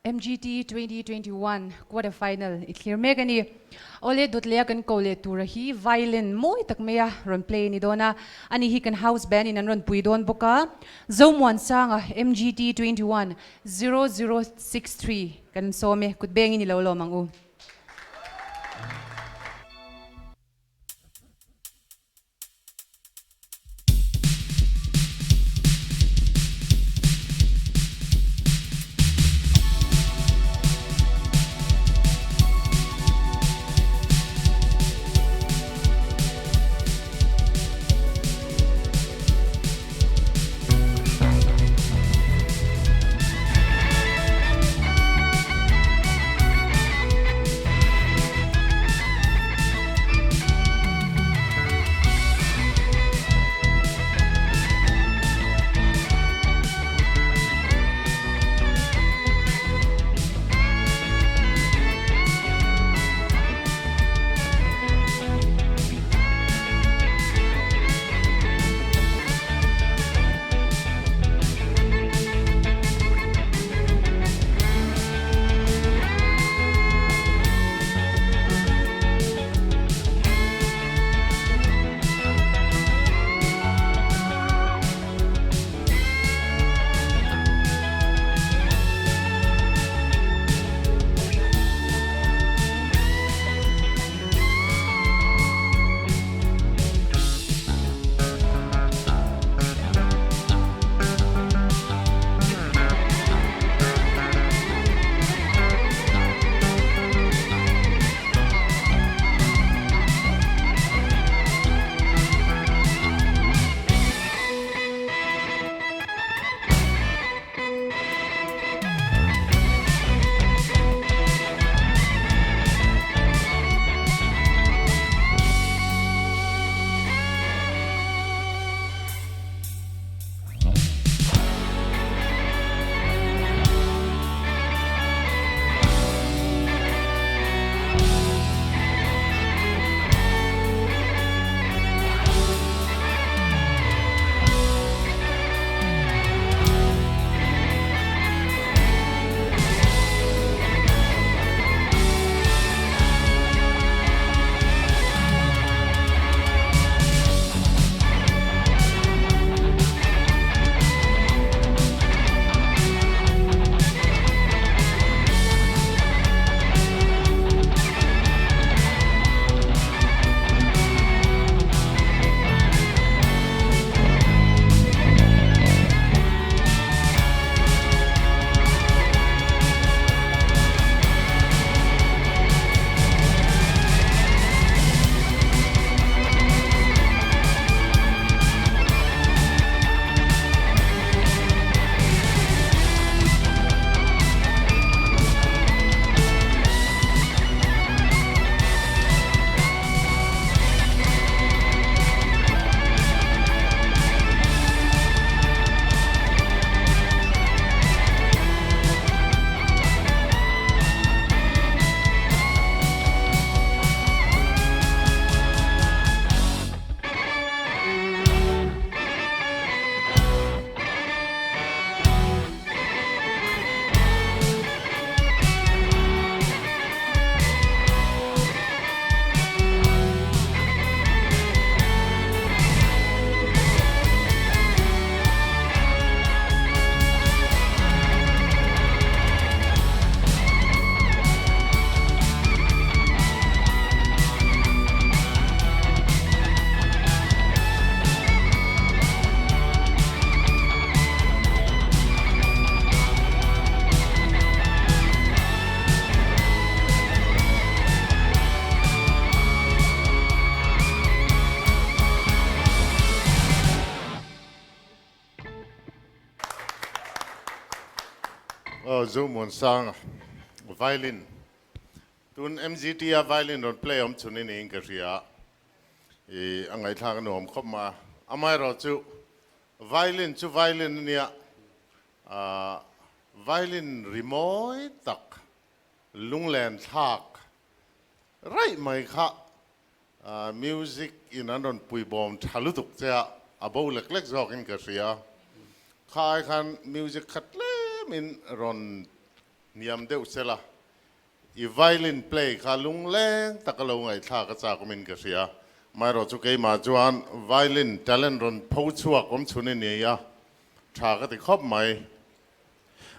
MGT 2021 Quarter Final i thlir mek a ni. Awle dawt leh a kan ko leh tura hi violin mawi tak mai a rawn play a ni dawn a, ani hi kan house band in an rawn pui dawn bawk a. Zomuansanga MGT 21 0063 kan sawm e, kut bengin i lo lawm ang u. Aw Zomuansanga violin tun MGT a violin rawn play awm chhun i niin ka hria i a ngaihthlak a nuam khawp mai a amaherawhchu violin chu violin a nia ah violin rimawi tak lunglen thlak raih mai kha Music in an rawn pui bawm tha lutuk che a, a bo lek lek zawk in ka hria. Kha ai khan music kha tlem in rawn hniam deuh sela i violin play kha lungleng taka lo ngaihthlak a chak awmin ka hria. Amaherawhchu keimah chuan violin talent rawn pho chhuak awm chhun i ni a, tha ka ti khawp mai.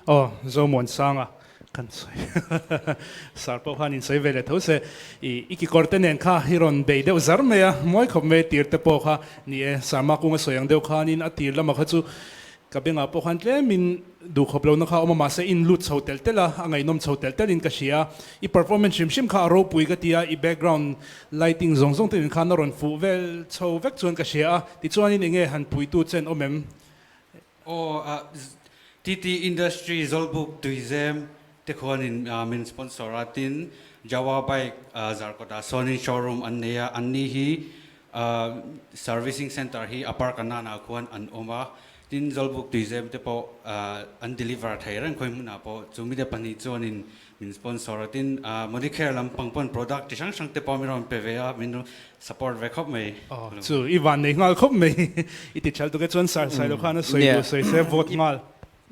Aw, Zomuansanga kan sawi sar pawh khan in sawi ve leh tho se, i i kekawr te nen kha i rawn bei deuh zar mai a, mawi khawp mai tir te pawh kha ni e, Sarma kunga sawi ang deuh khanin a tir lamah kha chu ka bengah pawh khan tlemin duh khawp lohna kha a awm a, mahse in lut chho telh telh a, a ngaihnawm chho telh telhin ka hria, i performance hrim hrim kha a ropui ka ti a, i background lighting zawng zawng te nen khan a rawn fuh vel chho vek chuan ka hria a, tichuanin enge han puitu chen awm em? Aw, TT Industry Zawlbuk Tuizem te khuanin min sponsor a, tin Jawa Bike Zarkawtah sawnin showroom an nei a, anni hi servicing center hi Upper Kanana khuan an awm a, tin Zawlbuk Tuizem te pawh an deliver thei reng khawi hmunah pawh, chu mite pahnih chuanin Min sponsor a tin Modicare lampang pawn product chi hrang hrang te pawh min rawn pe ve a, min support ve khawp mai. Aw chu i van nei nghal khawp mai i ti thalh tuk e chuan Sir Sailo khan a sawi duh sawi se vote nghal.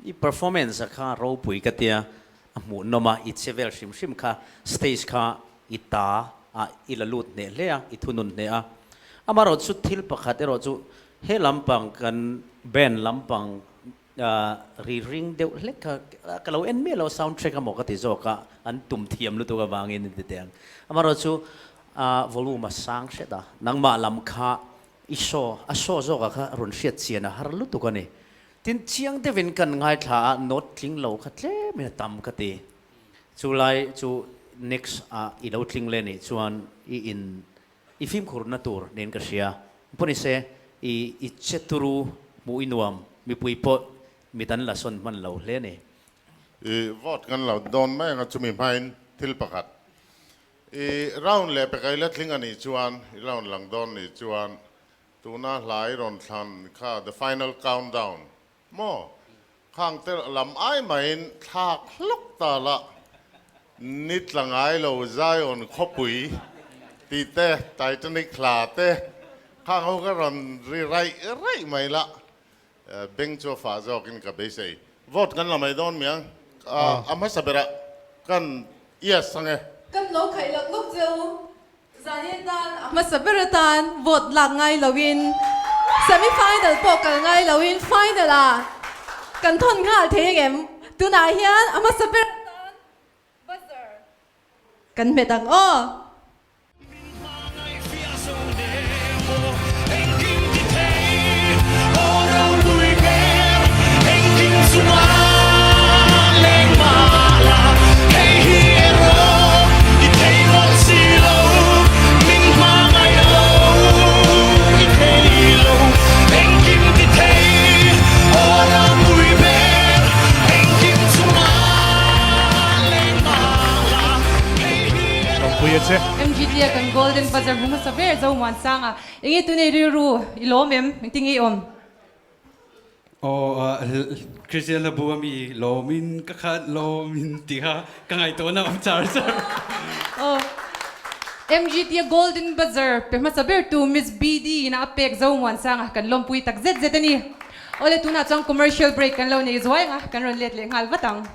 I performance a kha ropui ka tia a hmuh nawm a i che vel hrim hrim kha stage kha i ta a i la lut hneh hle a i thunun hneh a amaherawh chu thil pakhat erawh chu he lampang kan band lampang Ri ring deuh hlek kha ka lo en miah lo, sound track a maw ka ti zawk a, an tum thiam lutuk avangin an ti teh ang. Amaherawh chu volume a sang hret a, nangmah lam kha i show, a show zawkah kha rawn hriat chian a har lutuk a ni. Tin, chiang deuhin kan ngaithla a, note tling lo kha tlemin a tam ka ti. Chu lai chu next ah i lo tling leh nih chuan i in I fimkhurna tur niin ka hria. Pawnise, i i che turu hmuh i nuam, mipui pawh mit an la sawn hman lo hle a ni. I vote kan lo dawn mai anga chumi hmain thil pakhat i round leh peka i la tling a nih chuan, i round lang dawn nih chuan tuna hla i rawn thlan kha the final countdown maw? Khang te lam ai maiin thlak hlawk ta la, ni tla ngai lo Zion khawpui tih te, Titanic hla te, khang ho ka rawn ri raih raih mai la, beng chu a fah zawkin ka beisei. Vote kan la mai dawn miang, a hmasa berah kan yes ang e. Kan lo khaih lawk lawk che u. Zanin tan a hmasa ber atan vote lak ngai loin semi final pawh kal ngai loin final ah kan thawn nghal thei angem? Tunah hian a hmasa ber atan buzzer kan hmet ang aw. Lawmpui a che. MGT a kan Golden Buzzer hmu hmasa ber Zomuansanga. Enge tunei rilru i lawm em? Engtin nge i awm? Aw Christian hla bu ami lawmin ka khat lawmin ti kha ka ngaihtuahna awm char char. Aw MGT a Golden Buzzer pe hmasa ber tu Miss BD in a pek Zomuansanga kan lawmpui tak zet zet a ni. Awle tunah chuan commercial break kan lo nei zuai ang a, kan rawn let leh nghal vat ang.